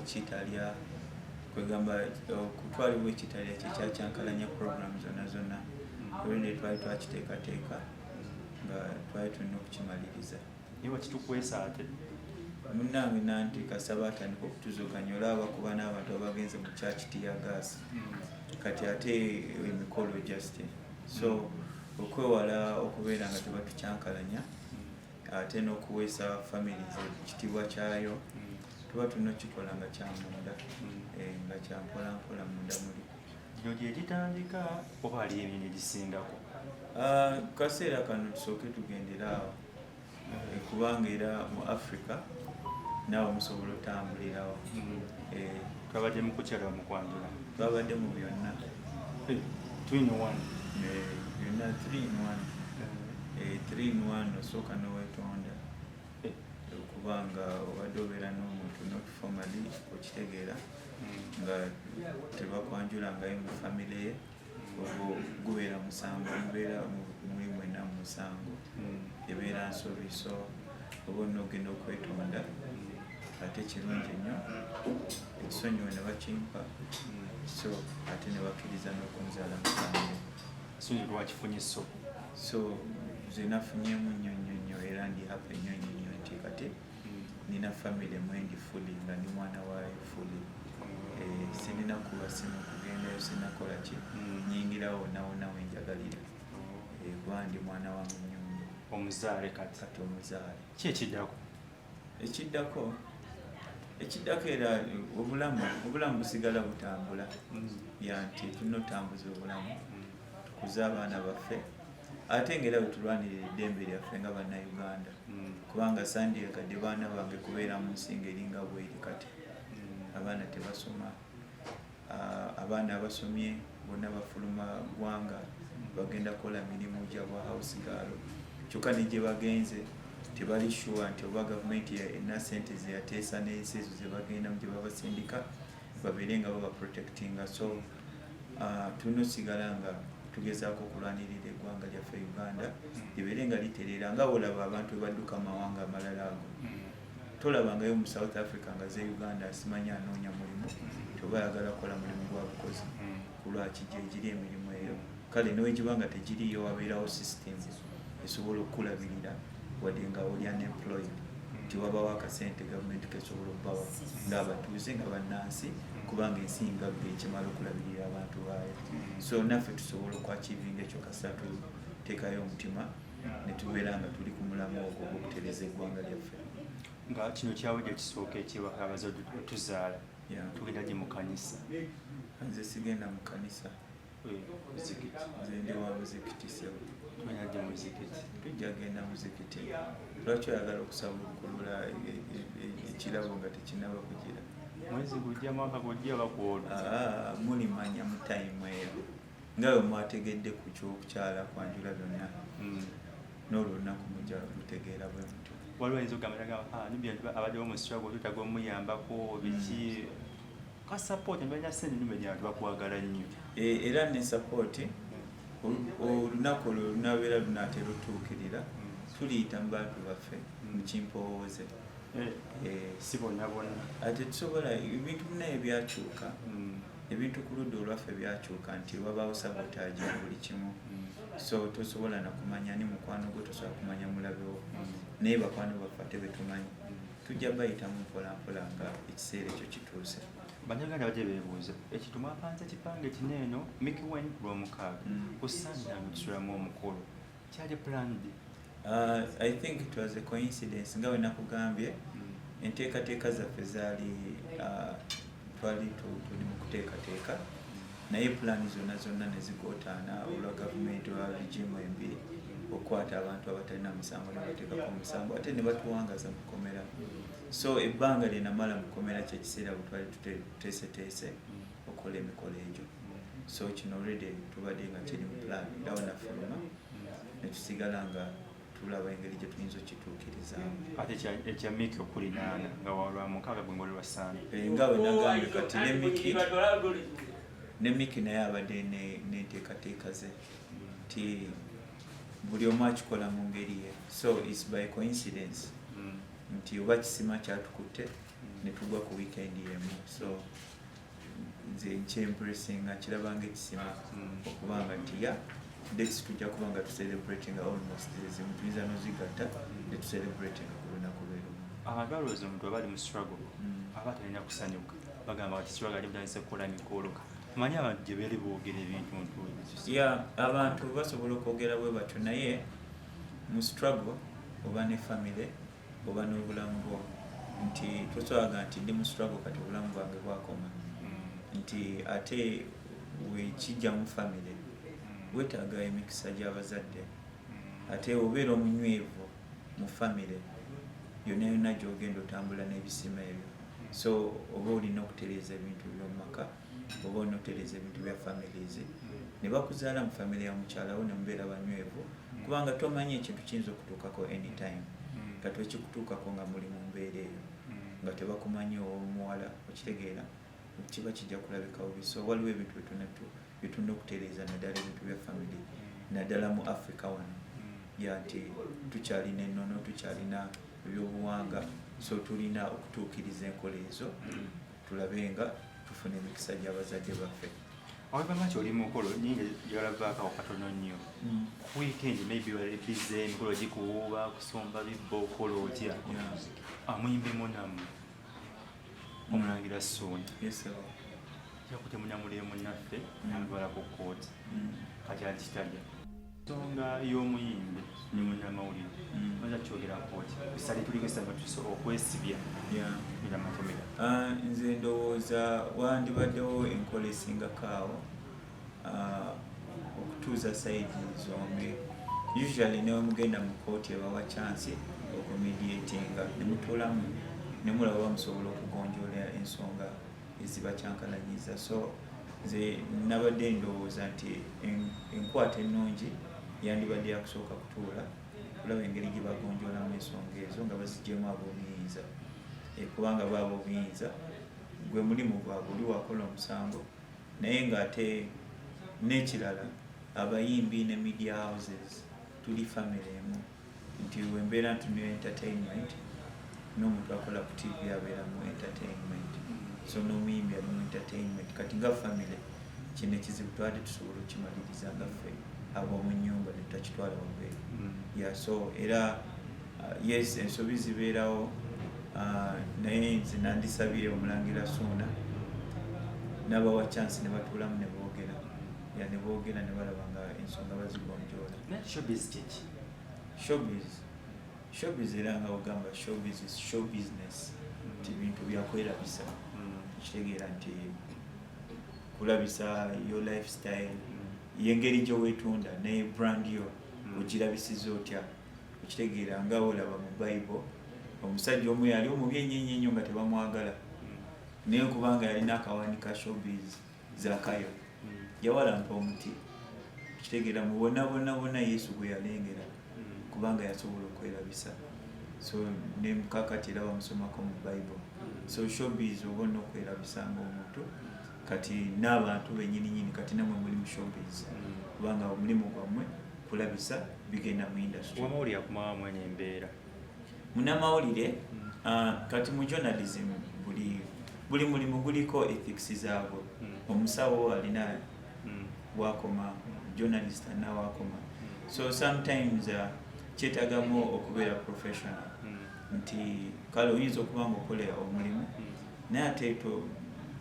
Kitalya. Kwegamba okutwalibwa ekitalya kyekyakyankalanya program zonna zonna. Olwende twali twakiteekateeka nga twali tulina okukimaliriza. Naye wakitukwesa ate. Munnange, nanti kasaba atandika okutuzoganya, olaba kuba n'abantu abagenze mu church tear gas, kati ate emikolo just so okwewala okubeera nga tebatukyankalanya ate n'okuweesa families ekitiibwa kyayo, tuba tulina okukikola nga kyamunda, nga kyampolampola munda muli. Gino gye gitandika oba ali emirimu egisingako? Ah, kaseera kano tusooke tugendere awo. Kubanga era mu Africa naawe musobola otambulirawo. Twabadde mu kukyala, mu kwanjula? Twabadde mu byonna. Two in one. Byonna three in one. Three in one, osooka n'owetonda okubanga obadde obeera n'omuntu not formally, okitegeera, nga tebakwanjulangayo mu famire ye, ogwo gubeera musango, mubeera muli mwenna mu musango, ebeera nsobi. So oba olina okugenda okwetonda, ate kirungi nnyo ekisonyiwe ne bakimpa, so ate ne bakkiriza n'okunzaala mu famire. So lwakifunye so? So nze nafunyemu nnyo nnyo nnyo, era ndi happy nnyo nnyo nnyo nti kati nina famire mwendi fully, nga ndi mwana waayo fully. Sirina kuba simu kugendayo, sinakola ki, nyingirawo wonna wonna wenjagalira. Kuba ndi mwana wa mu nyumba. Omuzaale kati. Kati omuzaale. Ki ekiddako? Ekiddako era obulamu busigala butambula, ya nti tulina otambuza obulamu, tukuze abaana baffe, ate ngaera bwe tulwanirira eddembe lyaffe nga Bannayuganda, kubanga sandyagadde baana bange kubeera mu nsi ng'eringa bweri kati. Abaana tebasoma. Ah, abaana abasomye bonna bafuluma ggwanga, bagenda kukola mirimu gya bwa house girl, kyokka ne gye bagenze tebali sure nti oba gavumenti erina sente zeyateesa n'ensi ezo zebagendamu gye babasindika babeere nga baba protectinga. So tulina osigala nga tugezaako okulwanirira eggwanga lyaffe Uganda libeere nga litereera, nga olaba abantu bwe badduka amawanga amalala ago. Tolabangayo mu South Africa nga ze Uganda asimanyi anoonya mulimu, toba ayagala kukola mulimu gwa bukozi. Kulwaki? Gyegiri emirimu eyo. Kale newegiba nga tegiriyo, wabeerawo system esobola okukulabirira wadde nga oli unemployed, nti wabawo akasente gavumenti kesobola okubawa ng'abatuuze, nga bannansi, kubanga ensi ngagga ekimala okulabirira abantu baayo. So naffe tusobola okwachievinga ekyo kasita tuteekayo omutima ne tubeera nga tuli ku mulamu ogwo ogw'okutereeza eggwanga lyaffe. Nga kino kyawedde, ekisooka ekyebaka abazadde otuzaala, tugenda gye mu kanisa? Nze sigenda mu kanisa. Muzikiti? Nze ndi wa muzikiti, sebo. Tugenda gye muzikiti? Tujja genda muzikiti. Lwaki oyagala okusabukulula ekirabo nga tekinaba kugira? Mwezi gujja, mwaka gujja oba kwolwo? Ah, mulimanya mu time eyo, nga bwe mwategedde ku kyokukyala, kwanjula, byonna, n'olwo olunaku mujja lutegeera bwe mutyo. Waliwo ayinza okugamba gamba, "Ah, Nubian abaddewo mu struggle, twetaaga omuyambako biki, ka support." Mbalina sente, Nubian, abantu bakwagala nnyo. Era ne support, olunaku olwo lunabeera lunaatera otuukirira, tuliyita mu bantu baffe mu kimpowooze. Si bonna bonna. Ate tusobola ebintu binaye byakyuka, ebintu ku ludda olwaffe byakyuka nti wabaawo sabotage mu buli kimu, so tosobola nakumanya ni mukwano gwo, tosobola kumanya mulabewo. Naye bakwano baffe ate betumanyi tujja bayitamu mpolampola nga ekiseera ekyo kituuse. Bannayuganda bajja beebuuza ekintu mwapanze kipange kino eno Mikie Wine ku Lwomukaaga, ku Sande ano tusulamu omukolo, kyali planned? I think it was a coincidence. Nga bwe nakugambye, enteekateeka zaffe zaali twali tuli mu kuteekateeka, naye pulaani zonna zonna ne zigootaana olwa gavumenti, olwa regime embi okukwata abantu abatalina musango ne bateekako omusango, ate ne batuwangaza mu kkomera. So ebbanga lye namala mu kkomera kyekiseera bwe twali tuteeseteese okukola emikolo egyo. So kino already tubadde nga kiri mu plan, era wenafuluma ne tusigala nga tulaba engeri gye tuyinza okukituukirizaamu. Ate ekya Mikie okulinaana nga walwa mukaaga gwe ngoli lwa Sande? Nga bwe nagambye, kati ne Mikie naye abadde n'enteekateeka ze, nti buli omu akikola mu ngeri ye. So it's by coincidence nti oba kisima kyatukutte ne Netugwa ku weekend emu. So nze nkyempressinga, nkirabanga ekisima okubanga nti ya dates tujja kuba nga tucelebratinga almost zezimu, tuyinza nozigatta netucelebratinga ku lunaku lwerumu. Abantu balowooza omuntu aba ali mu struggle aba talina kusanyuka. Bagamba kati struggle ate mutandise kukola mikolo. Manyi abantu gye beeri boogera ebintu ntu. Ya, abantu basobola okwogera bwe batyo, naye mu struggle oba ne family oba n'obulamu bwo, nti toswaga nti ndi mu struggle kati obulamu bwange bwakoma, nti ate wekijja mu family weetaaga emikisa gy'abazadde, ate obeera omunywevu mu family yonna yonna gy'ogenda otambula n'ebisima ebyo. So oba olina okutereeza ebintu by'omu maka, oba olina okutereeza ebintu bya families ne bakuzaala mu family ya mukyalawo ne mubeera banywevu, kubanga tomanyi ekintu kiyinza okutuukako anytime. Kati ekikutuukako nga muli mu mbeera eyo nga tebakumanyi ow'omuwala, okitegeera, kiba kijja kulabika bubi. So waliwo ebintu byetulina okutereeza, naddala ebintu bya family, naddala mu Africa wano, ya nti tukyalina ennono, tukyalina ebyobuwanga, so tulina okutuukiriza enkola ezo, tulabe nga tufuna emikisa gy'abazadde baffe. Awebanga nti oli mukolo nyingi, gyalavaako awo katono nnyo ku weekend, maybe wali busy, emikolo gikuwuuba, kusomba bibbo, okola otya? Amuyimbi munamu omulangira Ssuuna Yes, sir. yakute munyamulire munnaffe namutwala ku kkooti. Kati ali kitalya nsonga y'omuyimbi ne munnamawulire. Maza kyogera kooti esale tuliko esanga tusobola okwesibya miramakomera. Ah, nze ndowooza wandibaddewo enkola esingako awo, okutuuza side zombi. Usually newe mugenda mu kooti ebawa chance okumediatinga, nemutuulamu nemulaba oba musobola okugonjoola ensonga ezibakyankalanyiza. So nze nabadde ndowooza nti enkwata ennungi yandibadde yakusooka kutuula kulaba engeri gye bagonjoolamu ensonga ezo nga bazigyemu ab'obuyinza. Kubanga baaba obuyinza gwe mulimu gwabwe, oli wakola omusango. Naye ng'ate n'ekirala, abayimbi ne media houses tuli family emu, nti wembeera ntunula entertainment, n'omuntu akola ku TV abeera mu entertainment, so n'omuyimbi ali mu entertainment. Kati nga family kino ekizibu twali tusobola okukimaliriza nga ffe ab'omu nnyumba ne tutakitwala wabweru. Yeah, so era yes, ensobi zibeerawo, naye nze nandisabye omulangira Suuna n'abawa chance ne batuulamu ne boogera, ya ne boogera ne balaba nga ensonga bazigonjoola. Naye showbiz kiki? Showbiz, showbiz era nga ogamba showbiz is show business, nti bintu byakwerabisa, kitegeera nti kulabisa your lifestyle, yengeri gyoweetunda ne brand yo ogirabisiza otya, okitegeera? Nga olaba mu Bible omusajja omu yali omubi ennyo ennyo ennyo nga tebamwagala, naye kubanga yalina akawani ka showbiz, Zakayo, yawalampa omuti, okitegeera? Mu bonna bonna bonna Yesu gwe yalengera kubanga yasobola okwerabisa. So ne kakati era bamusomako mu Bible. So showbiz oba olina okwerabisa nga omuntu. Kati n'abantu benyininyini, kati namwe muli mu showbiz, kubanga omulimu gwammwe kulabisa bigenda mu industry. Wamawulire akumawa mwene embeera? Munamawulire, kati mu journalism buli mulimu guliko ethics zaagwo. Omusawo alina wakoma, journalist alina wakoma. So sometimes kyetagamu okubeera professional, nti kale oyinza okuba nga okola omulimu, naye ate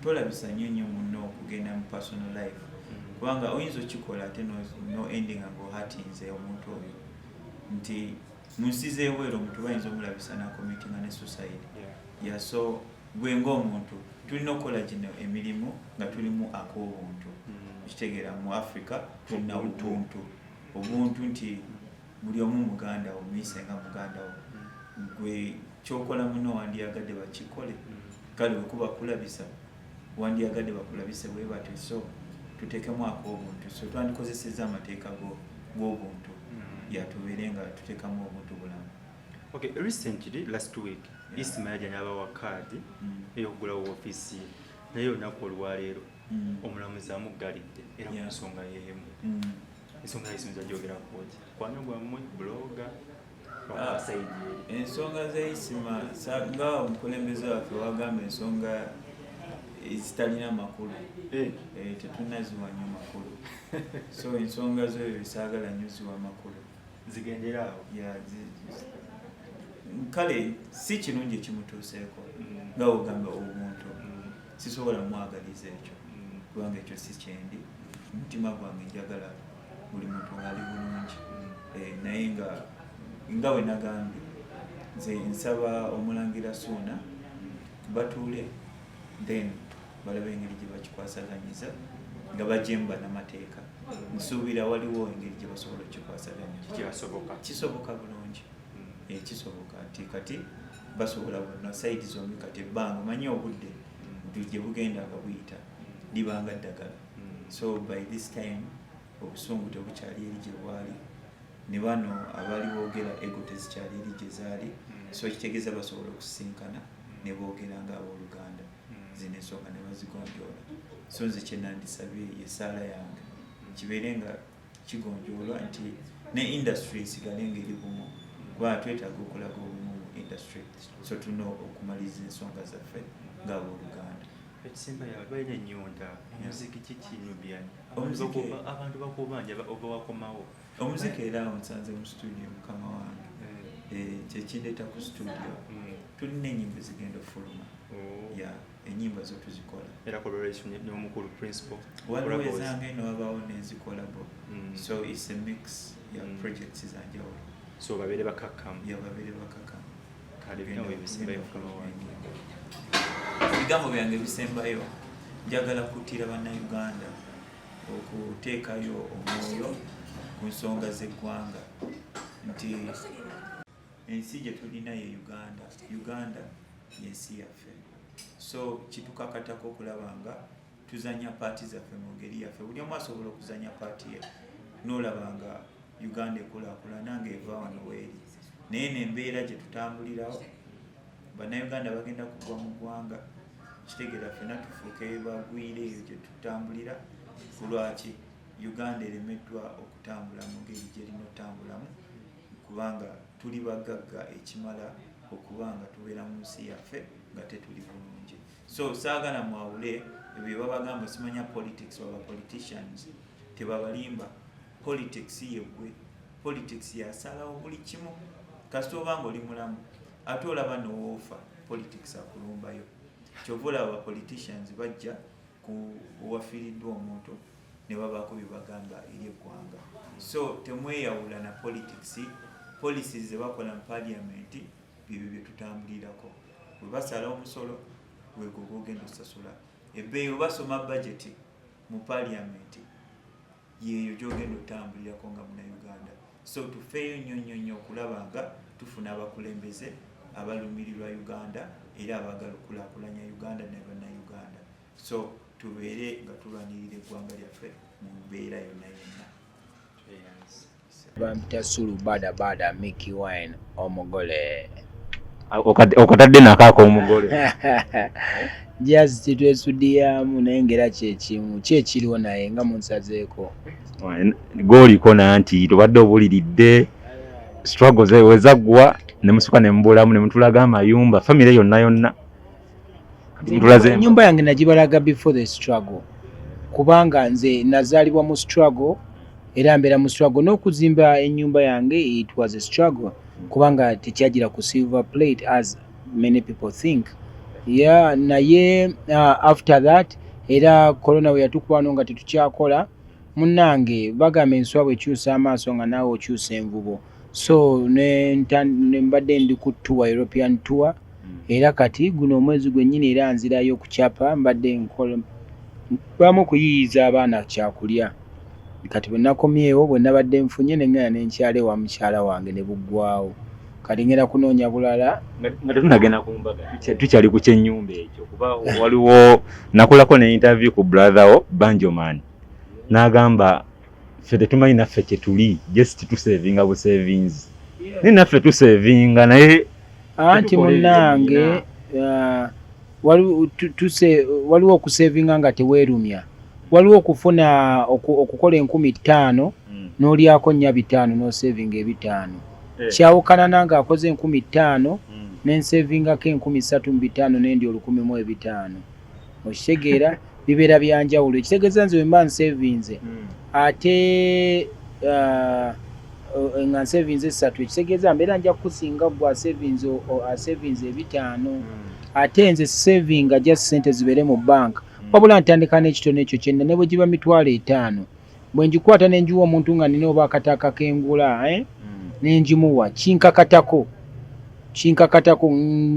tolabisa nnyo nnyo munno okugenda mu personal life, kubanga oyinza okikola ate no ending nga ohatinze omuntu oyo, nti mu nsi z'ebweru omuntu bayinza omulabisa nacommittinga ne suicide. Yeah, so gwe ng'omuntu tulina okukola gino emirimu nga tulimu ak'obuntu, okitegeera? Mu Africa tulina Obuntu. Obuntu, obuntu nti buli omu muganda wo, muyise nga muganda wo. Gwe kyokola muno wandiyagadde bakikole, kale wekuba kulabisa wandiyagadde bakulabise bwe batyo. So tuteekemu ak'obuntu. So twandikozesezza amateeka g'obuntu, yatubeere nga tuteekamu obuntu bulamu. Okay, recently last week Isma yajja n'abawa kaadi ey'okugulawo ofiisi ye, naye olunaku olwaleero omulamuzi amuggalidde era ku nsonga y'emu. Ensonga y'esonza gyogerako ki, kwano gwammwe blogger? Ah, ensonga za Isima, nga omukulembeze waffe wagamba, ensonga ezitalina makulu tetunaziwa nnyo makulu. So ensonga zo ebisaagala nnyo ziwa makulu. Zigenderaawo. Kale si kirungi ekimutuuseeko. Nga ogamba omuntu, sisobola mwagaliza ekyo, kubanga ekyo si kyendi. Omutima gwange njagala buli muntu ngaali bulungi. Naye nga bwe nagambye, nze nsaba omulangira Suuna batuule, then balabe engeri gye bakikwasaganyiza nga bajemba n'amateeka. Nsuubira waliwo engeri gye basobola okukikwasaganyiza. Kikyasoboka? Kisoboka bulungi. Kisoboka nti kati basobola bonna side zombi. Kati ebbanga, omanyi obudde gye bugenda nga buyita libanga ddagala. So by this time obusungu tebukyali eri gye bwali, ne bano abaali boogera ego tezikyali eri gye zaali. So kitegeeza basobola okusisinkana ne boogera nga abooluganda, zino ensonga ne bazigonjoola. So nze kyenandisabye, yesaala yange, kibeere nga kigonjoolwa nti ne industry esigale nga eri bumu, kubanga twetaaga okulaga obumu mu industry. So tulina okumaliriza ensonga zaffe ng'abooluganda. Ekisembayo, balina ennyonta. Omuziki kiki, Nubian? Abantu bakubanja ova wakomawo. Omuziki era awo nsanze mu studio, mukama wange. Kyekindeeta ku studio, tulina enyimba ezigenda ofuluma. Ya, enyimba zo tuzikola. Era collaboration n'omukulu Principal? Waliwo ezange newabaawo nezikolabo. So it's a mix ya projects zanjawulo. So babeere bakakkamu. Ya, babeere bakakkamu. Kale, ebigambo ebisembayo, mukama wange. Ebigambo byange ebisembayo, njagala kuttira Bannayuganda okuteekayo omwoyo ku nsonga z'eggwanga, nti ensi gye tulina ye Uganda. Uganda yensi yaffe, so kitukakatako okulaba nga tuzanya part zaffe mu ngeri yaffe. Buli omu asobola okuzanya part ye n'olaba nga Uganda ekulaakulana ng'eva wano weeri. Naye nembeera gye tutambulirawo, Bannayuganda bagenda kugwa mu ggwanga. Kitegeera ffenna tufuuke bagwire eyo gye tutambulira. Kulwaki Uganda eremeddwa okutambula mu ngeri gyerina otambulamu? Kubanga tuli bagagga ekimala okuba nga tubeera mu nsi yaffe nga tetuli bulungi. So saagala mwawule ebyo babagamba, simanya politics oba politicians. Tebabalimba, politics yeggwe. Politics yasalawo buli kimu. Kasita oba nga oli mulamu, ate olaba nowoofa, politics akulumbayo. Kyova olaba politicians bajja ku wafiiriddwa omuntu ne babaako bye bagamba eri eggwanga. So temweyawula na politics. Policies ze bakola mu parliament byebyo bye tutambulirako. Bwe basala omusolo, gwegwo gwogenda osasula. Ebbeeyi, bwe basoma budget mu parliament, yeeyo gyogenda otambulirako nga Munauganda. So tufeeyo nnyo nnyo nnyo okulaba nga tufuna abakulembeze abalumirirwa Uganda era abaagala okulaakulanya Uganda ne Bannayuganda. So tubeere nga tulwanirira eggwanga lyaffe mu mbeera yonna yonna. Bampita Sulu Bada Bada Mickey Wine omugole. Okatadde nako ak'omugole. Just twesudiyamu, naye ngera kyekimu kyekiriwo, naye nga munsazeeko. Gooliko nanti tobadde obuliridde struggles wezaggwa ne musuka ne mubulamu ne mutulaga amayumba, famire yonna yonna. Kati mutulaze. Ennyumba yange nagibalaga before the struggle, kubanga nze nazaalibwa mu struggle era mbeera mu struggle. N'okuzimba ennyumba yange, it was a struggle, kubanga tekyagira ku silver plate as many people think. Yeah, naye after that era corona we yatukuba wano nga tetukyakola. Munnange, bagamba enswa bwekyusa amaaso nga naawe okyusa envubo. So ne mbadde ndi ku tour, European tour, era kati guno omwezi gwennyini era nzirayo okukyapa. Mbadde nkola bamu okuyiiyiza abaana kyakulya. Kati bwe nakomyewo, bwe nabadde nfunye, ne ŋŋenda nenkyala ewa mukyala wange ne buggwawo. Kati ngenda kunoonya bulala. Nga tetunagenda ku mbaga, tukyali ku kyennyumba ekyo, kuba waliwo nakolako ne interview ku brother wo Banjoman, n'agamba ffe tetumanyi naffe kyetuli, just tusevinga busavings, naye naffe tusevinga naye Anti tetukola ebyo. Munnange, waliwo okusevinga nga teweerumya, waliwo okufuna okukola 5,000 n'olyako 4 5 n'osevinga 5. Kyawukana nange akoze 5000 nensavingako 3500 nendi 1500. Okitegeera, bibeera byanjawulo. Ekitegeeza nze wemba nsavinze ate nga nsavinze 3, ekitegeeza mbeera nja kukusinga gwe asavinze 5. Ate nze savinga just sente zibeere mu bank, wabula ntandika n'ekitono ekyo kyenna, ne bwe giba 500,000, bwe ngikwata ne ngiwa omuntu nga nina oba akataaka kengula, eh? Nengimuwa, kinkakatako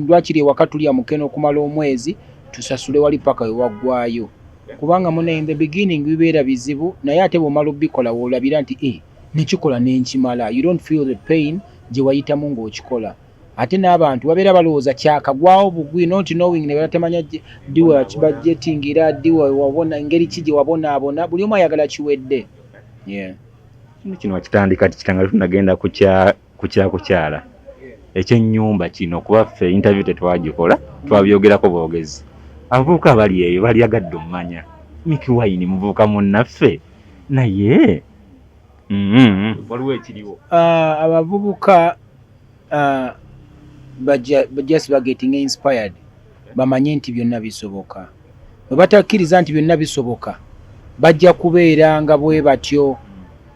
lwakiri ewaka tulya mukene okumala omwezi, tusasule wali paka we waggwayo, kubanga muna in the beginning bibeera bizibu, naye ate bw'omala obikola woolabira nti nekikola nenkimala. You don't feel the pain gye wayitamu ng'okikola. Ate n'abantu babeera balowooza kyakagwawo bugwi, not knowing ne batamanya ddi webajjetingira, ddi wabona, engeri ki gye wabonaabona. Buli omu ayagala kiwedde, yeah. Kino wakitandika tikitanga tunagenda ku kyakukyala ekyennyumba kino, kuba ffe interview tetwagikola, twabyogerako bwogezi. Abavubuka bali eyo balyagadde omumanya Mikie Wine muvubuka munnaffe, naye waliwo ekiriwo. Abavubuka bajja just ba getting inspired, bamanye nti byonna bisoboka. Bwe batakkiriza nti byonna bisoboka, bajja kubeera nga bwe batyo.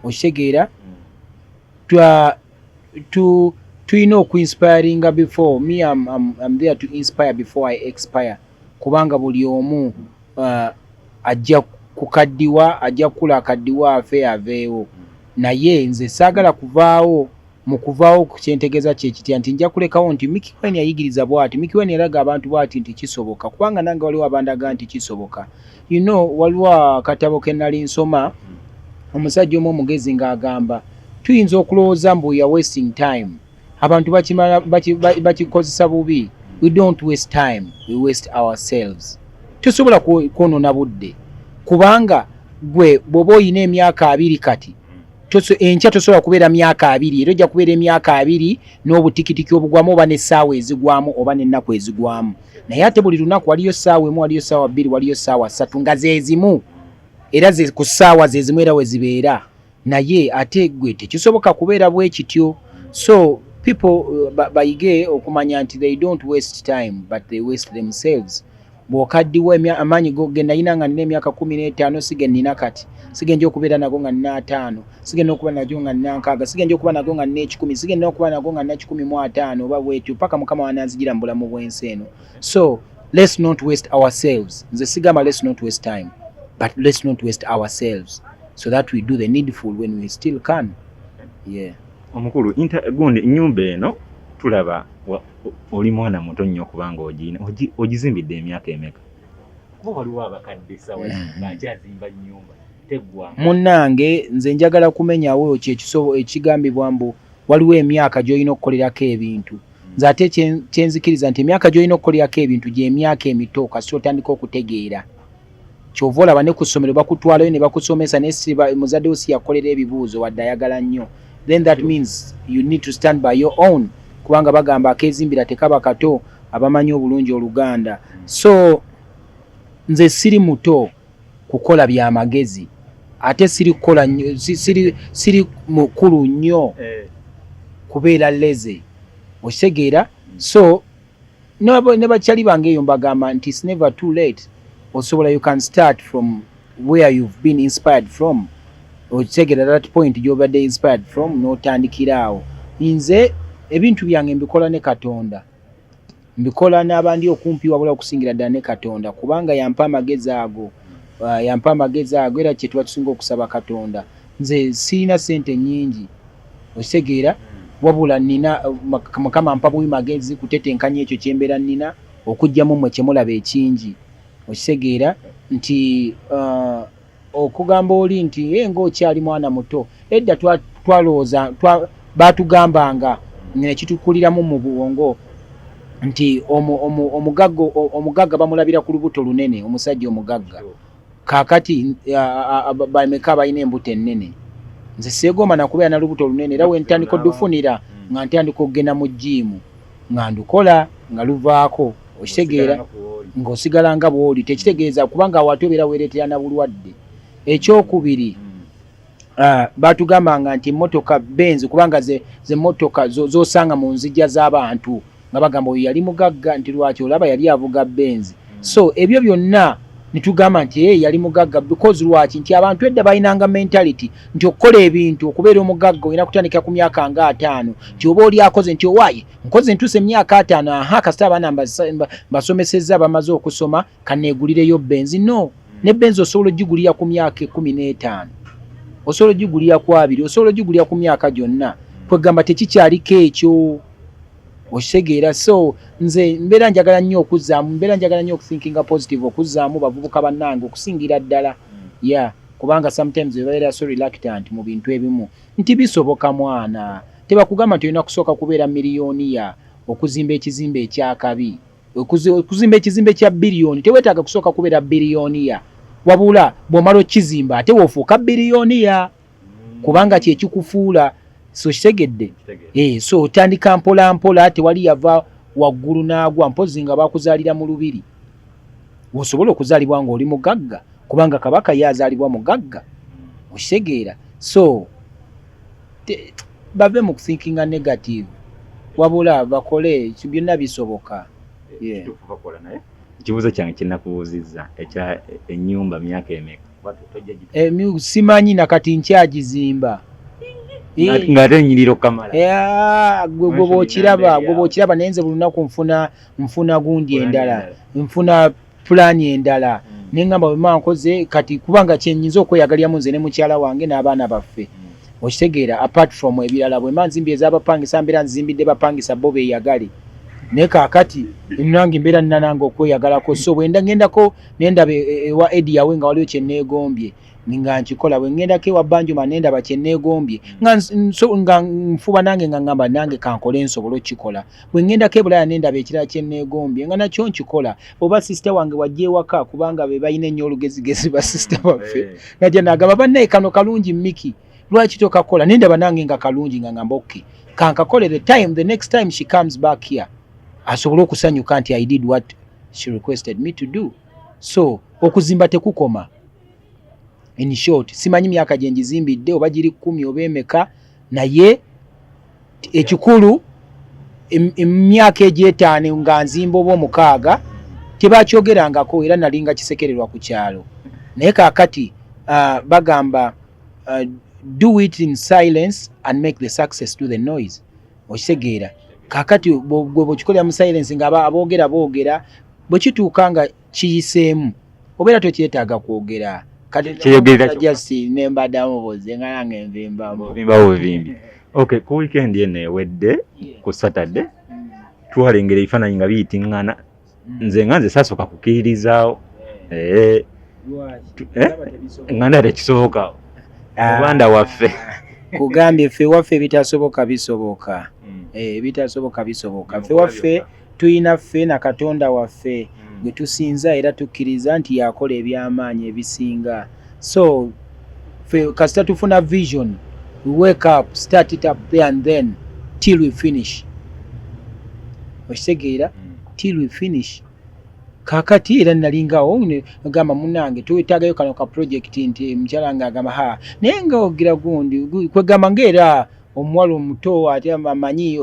Okitegeera, tulina okuinspiringa before me. I'm there to inspire before I expire, kubanga buli omu ajja kukaddiwa, ajja kukula akaddiwa, afe aveewo. Naye nze saagala kuvaawo. Mu kuvaawo kyentegeeza kyekitya nti nja kulekawo nti Mikie Wine yayigiriza bw'ati, Mikie Wine yalaga abantu bw'ati nti kisoboka, kubanga nange waliwo abandaga nti kisoboka. Waliwo akatabo ke nali nsoma, omusajja omu omugezi ng'agamba tuyinza okulowooza mbu we are wasting time. Abantu bakikozesa bubi. We don't waste time, we waste ourselves. Tosobola kwonoona budde, kubanga gwe bw'oba oyina emyaka 20 kati, enkya tosobola kubeera myaka 20, era ojja kubeera emyaka 20 n'obutikitiki obugwamu oba n'essaawa ezigwamu oba n'ennaku ezigwamu. Naye ate buli lunaku waliyo ssaawa 1, waliyo ssaawa 2, waliyo ssaawa 3 nga zeezimu, era ze ku ssaawa zeezimu era we zibeera. Naye ate gwe tekisoboka kubeera bwe kityo. So people bayige okumanya nti they don't waste time, but they waste themselves. Bw'okaddiwa, amaanyi ge nalina nga nina emyaka 15 si ge nnina kati, si ge nja okubeera nago nga nina 50, si ge nina okuba nago nga nina 60, si ge nja okuba nago nga nina 100, si ge nina okuba nago nga nina 150 oba bwetyo, paka Mukama wananzigira mu bulamu bw'ensi eno. So let's not waste ourselves. Nze sigamba let's not waste time, but let's not waste ourselves so that we do the needful when we still can, yeah. Omukulu, gundi ennyumba eno tulaba oli mwana muto nnyo okubanga ogiyina. Ogizimbidde emyaka emeka? Kuba waliwo abakadde sawa bakyazimba nnyumba teggwa. Munnange, nze njagala kumenyawo kyekisobo ekigambibwa mbu waliwo emyaka gy'olina okukolerako ebintu. Nze ate kyenzikiriza nti emyaka gy'olina okukolerako ebintu gy'emyaka emito, kasita otandika okutegeera. Kyova olaba ne ku ssomero bakutwalayo ne bakusomesa, naye si muzadde wo si yakukolera ebibuuzo wadde ayagala nnyo. Then that means you need to stand by your own, kubanga bagamba akeezimbira tekaba kato, abamanyi obulungi Oluganda. So nze siri muto kukola byamagezi, ate siri kukola nnyo, siri mukulu nnyo kubeera lazy. Okitegeera? So ne bakyali bange eyo mbagamba nti it's never too late. Osobola, you can start from where you've been inspired from. Okitegeera, that point gy'obadde inspired from, n'otandikira awo. Nze ebintu byange mbikola ne Katonda, mbikola n'abandi okumpi, wabula okusingira ddala ne Katonda, kubanga yampa amagezi ago. Yampa amagezi ago, era kye tuba tusinga okusaba Katonda. Nze sirina ssente nnyingi, okitegeera, wabula nina Mukama mpa buwi magezi kutetenkanya ekyo kyembeera nina okuggyamu mmwe kyemulaba ekingi. Okitegeera nti okugamba oli nti ye ng'okyali mwana muto, edda twalowooza baatugambanga nekitukuliramu mu bwongo nti omugagga bamulabira ku lubuto lunene, omusajja omugagga. Kaakati bameka balina embuto ennene? Nze seegomba nakubeera na lubuto lunene, era wentandika oddufunira nga ntandika okugenda mu gym nga ndukola nga luvaako. Okitegeera, ng'osigala nga bw'oli, tekitegeeza kubanga awate obeera weereetera na bulwadde. Ekyokubiri, Batugambanga nti emmotoka Benz, kubanga ze mmotoka z'osanga mu nzija z'abantu, nga bagamba oyo yali mugagga, nti lwaki olaba yali avuga Benz. So ebyo byonna netugamba nti hey, yali mugagga because lwaki nti abantu edda balinanga mentality nti okukola ebintu, okubeera omugagga olina kutandika ku myaka nga 50, nti oba oli akoze nti owaaye nkoze ntuuse emyaka 50, aha, kasita abaana mbasomesezza bamaze okusoma, kaneegulireyo Benz. No, ne Benz osobola ogigulira ku myaka 15, osobola ogigulira ku 20, osobola ogigulira ku myaka gyonna. Kwegamba tekikyaliko ekyo, okitegeera? So nze mbeera njagala nnyo okuzzaamu, mbeera njagala nnyo okuthinkinga positive, okuzzaamu bavubuka bannange okusingira ddala, yeah, kubanga sometimes bebabeera so reluctant mu bintu ebimu, nti bisoboka mwana. Tebakugamba nti olina kusooka kubeera millionaire okuzimba ekizimbe ekyakabi, okuzimba ekizimbe kya biliyoni teweetaaga kusooka kubeera billionaire, wabula bw'omala okizimba ate woofuuka billionaire, kubanga kyekikufuula. So kitegedde? So otandika mpola mpola, tewali yava waggulu n'agwa, mpozi nga bakuzaalira mu lubiri. Osobola okuzaalibwa ng'oli mugagga, kubanga kabaka ye azaalibwa mugagga, okitegeera? So bave mu kuthinkinga negative, wabula bakole, byonna bisoboka. Yeah. Kituufu, bakola. Naye ekibuuzo kyange kyenakubuuzizza ekya ennyumba, myaka emeka? Kuba tojja Simanyi nakati nkyagizimba. Ng'ate ennyiriro okamala. Gwe gwe bw'okiraba, gwe bw'okiraba, naye nze buli lunaku nfuna gundi endala, nfuna pulaani endala, ne ŋŋamba bwe mba nkoze kati, kubanga kyenyinza okweyagaliramu nze ne mukyala wange n'abaana baffe, okitegeera? Apart from ebirala, bwe mba nzimbye ez'abapangisa, mbeera nzimbidde bapangisa bo beeyagale, naye kaakati nange mbeera nina nange okweyagalako. So bwe ngendako nendaba ewa Eddy Yawe nga waliwo kyeneegombye, nga nkikola. Bwe ngendako ewa Banjuma nendaba kyeneegombye, nga nfuba nange nga ngamba nange kankole nsobole okukikola. Bwe ngendako e Bulaaya nendaba ekirala kyeneegombye, nga nakyo nkikola. Oba sister wange wajja ewaka, kubanga be balina ennyo olugezigezi, ba sister baffe, najja nagamba, "Bannaye, kano kalungi, Miki, lwaki tokakola?" Nendaba nange nga kalungi, nga ngamba, "Okay, kankakole the next time she comes back here asobole okusanyuka nti I did what she requested me to do." So okuzimba tekukoma. In short, simanyi myaka gye ngizimbidde, oba giri 10 oba emeka, naye ekikulu emyaka egy'etaano nga nzimba oba 6 tebakyogerangako, era nalinga kisekererwa ku kyalo. Naye kaakati bagamba, do it in silence and make the success do the noise, okitegeera? Kaakati gwe bwekikolera mu silence nga aboogera boogera, bwe kituuka nga kiyiseemu, obeera tokyetaaga kwogera. Kati Kyeyogerera kyokka. just nembaddamu buze nga nange nvimbamu. Ovimbawo buvimbi. Okay, ku weekend eno ewedde, ku Saturday, twalengera ebifaananyi nga biyitiŋŋana. Nze nga nze saasooka kukkiririzaawo. Nga ndaba tekisoboka Muganda waffe. Kugambye, ffe waffe ebitasoboka bisoboka. Ebitasoboka bisoboka. Ffe waffe tuyina ffe na Katonda waffe gwe tusinza, era tukkiriza nti yakola ebyamaanyi ebisinga. So ffe kasita tufuna vision, we wake up, start it up there and then till we finish, okitegeera? Till we finish. Kakati era nalingawo gamba, "Munange, twetaagayo kano ka project," nti mukyala nga agamba, "Ha, naye nga ogira gundi." Kwegamba ngaera omuwala omuto ate amanyi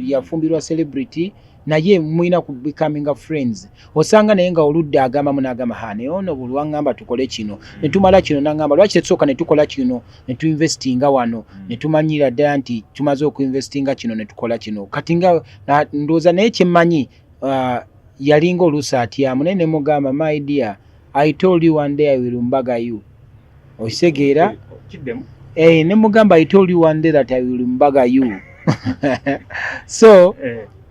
yafumbirwa celebrity, naye mulina ku becoming friends. Osanga naye nga oludde agambamu n'agamba, "Ha, naye ono buli waŋŋamba tukole kino ne tumala kino, naŋŋamba lwaki tetusooka ne tukola kino ne tuinvestinga wano ne tumanyira ddala nti tumaze okuinvestinga kino ne tukola kino." Kati nga ndowooza naye kyemmanyi, yalinga oluusi atyamu, naye ne mugamba, "My dear, I told you one day I will mbaga you," okitegeera? Ne mugamba, "I told you one day that I will mbaga you." So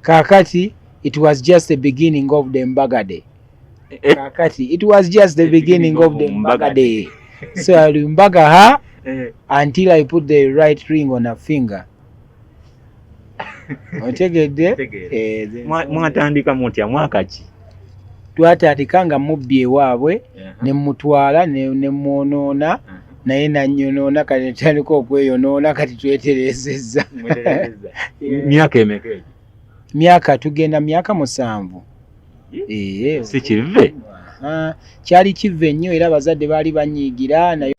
kakati it was just the beginning of the mbaga day. Kakati it was just the beginning of the mbaga day, so I will mbaga her until I put the right ring on her finger, otegedde? Mwatandika mutya? Mwaka ki? Twatandika nga mubbi ewaabwe, ne mutwala ne mwonoona, naye nanyonoona. Kati netandika okweyonoona, kati tweterezezza. Myaka emeka egyo? Myaka, tugenda myaka 7. Si kive? Kyali kive nnyo, era abazadde baali banyiigira naye.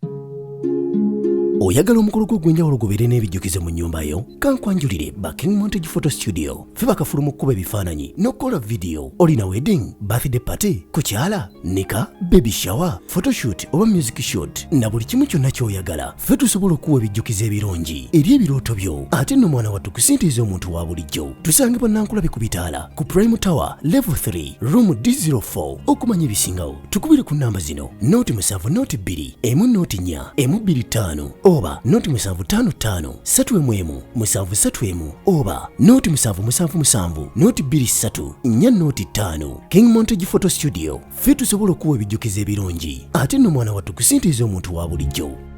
Oyagala omukolo gwo ogw'enjawulo gubeere n'ebijjukizo mu nnyumba yo? Kankwanjulire ba King Montage Photo Studio. Ffe bakafulu mu kkuba ebifaananyi n'okukola vidiyo. Olina wedding, birthday party, kukyala, nika, baby shower, photoshoot oba music shoot na buli kimu kyonna ky'oyagala. Ffe tusobola okuwa ebijjukizo ebirungi eri ebirooto byo. Ate nno mwana wattu ku ssente ez'omuntu wa bulijjo. Tusangibwa Nankulabi ku bitaala ku Prime Tower level 3 room D04. Okumanya ebisingawo tukubire ku namba zino 07 02 1 04 125 oba 0755 311 731 oba 0777 023 405. King Montage Photo Studio, ffe tusobola okuwa ebijjukizo ebirungi ate nno mwana wattu ku ssente ez'omuntu wa bulijjo.